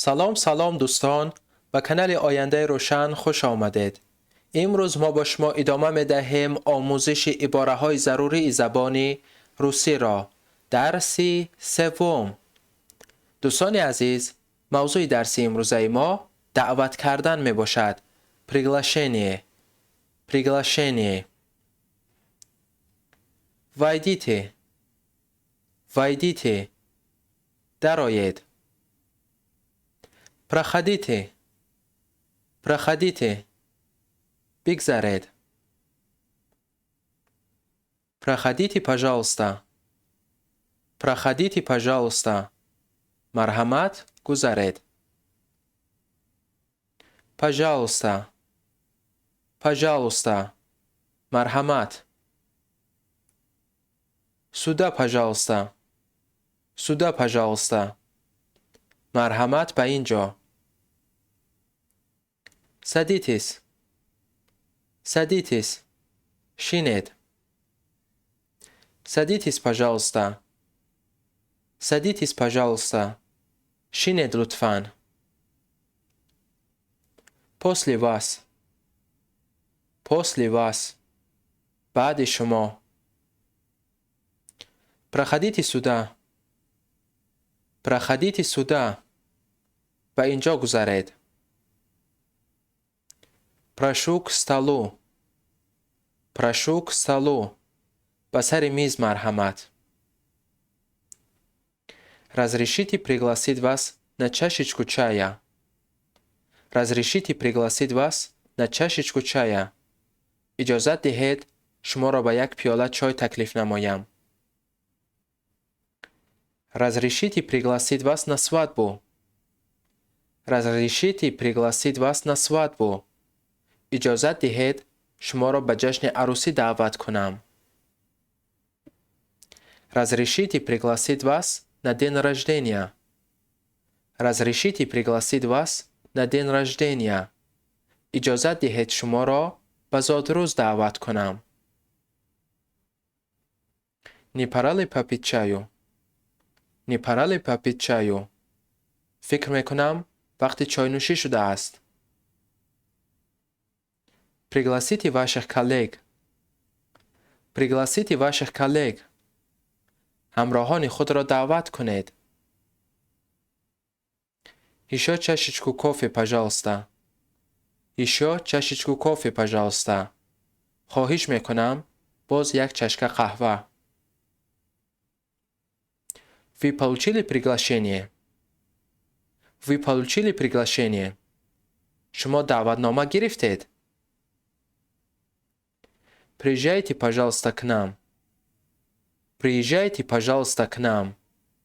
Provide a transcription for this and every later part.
Салом, салом, дӯстон, ба канали Ояндаи Рӯшан хуш омадед. Имрӯз мо бо шумо идома медиҳем омӯзиши ибораҳои зарурии забони русиро. Дарси севум. Дӯстони азиз, мавзӯи дарси имрӯзаи мо даъват кардан мебошад. Приглашение. Приглашение. Войдите. Войдите. Дароед. Проходите. Проходите. Бигзаред. Проходите, пожалуйста. Проходите, пожалуйста. Марҳамат, гузаред. Пожалуйста. Пожалуйста. Марҳамат. Сюда, пожалуйста. Сюда, пожалуйста. Марҳамат, ба ин ҷо. Садитесь. Садитесь. Шинед. Садитесь, пожалуйста. Садитесь, пожалуйста. Шинед, лутфан. После вас. После вас. Баъди шумо. Проходите сюда. Проходите сюда. Ба ин ҷо гузаред. Прошу к столу. Прошу к столу. Ба сари миз марҳамат. Разрешите пригласить вас на чашечку чая? Разрешите пригласить вас на чашечку чая? Иҷозат диҳед, шуморо ба як пиёла чой таклиф намоям. Разрешите пригласить вас на свадьбу? Разрешите пригласить вас на свадьбу? Иҷозат диҳед, шуморо ба ҷашни арӯсӣ даъват кунам. Разрешите пригласить вас на день рождения? Разрешите пригласить вас на день рождения? Иҷозат диҳед, шуморо ба зодрӯз даъват кунам. Не пора ли попить чаю? Не пора ли попить чаю? Фикр мекунам, вақти чойнӯшӣ шудааст. Пригласите ваших коллег. Пригласите ваших коллег. Ҳамроҳони худро даъват кунед. Ещё чашечку кофе, пожалуйста. Ещё чашечку кофе, пожалуйста. Хоҳиш мекунам, боз як чашка қаҳва. Вы получили приглашение? Вы получили приглашение? Шумо даъватнома гирифтед? Приезжайте, пожалуйста, к нам. Приезжайте, пожалуйста, к нам.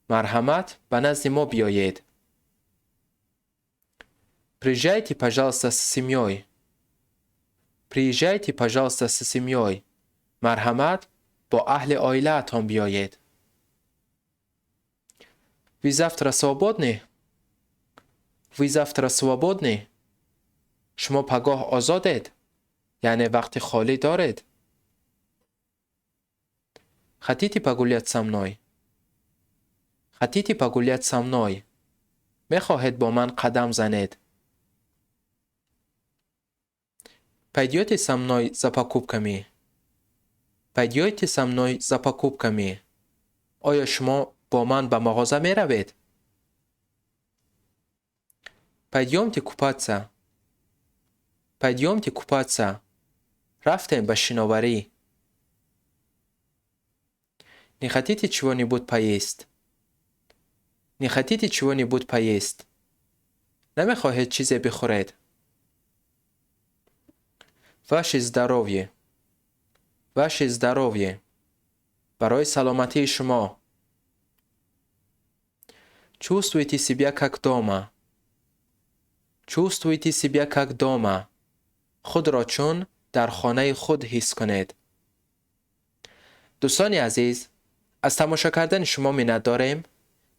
Марҳамат, ба назди мо биёед. Приезжайте, пожалуйста, с семьей. Приезжайте, пожалуйста, с семьей. Марҳамат, бо аҳли оилаатон биёед. Вы завтра свободны? Вы завтра свободны? Шумо пагоҳ озодед, яъне вақти холӣ доред? Хотите погулять со мной? Хотите погулять со мной? Мехоҳед бо ман қадам занед? Пойдете со мной за покупками? Пойдете со мной за покупками? Оё шумо бо ман ба мағоза меравед? Пойдемте купаться. Пойдемте купаться. Рафтем ба шиноварӣ. Не хотите чего-нибудь поесть? Не хотите чего-нибудь поесть? Намехоҳед чизе бихӯред? Ваше здоровье. Ваше здоровье. Барои саломатии шумо. Чувствуйте себя как дома. Чувствуйте себя как дома. Худро чун дар хонаи худ ҳис кунед. Дӯстони азиз, аз тамошо кардани шумо миннат дорем.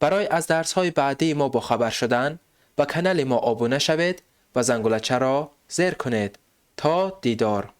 Барои аз дарсҳои баъдии мо бохабар шудан ба канали мо обуна шавед ва зангулачаро зер кунед. То дидор.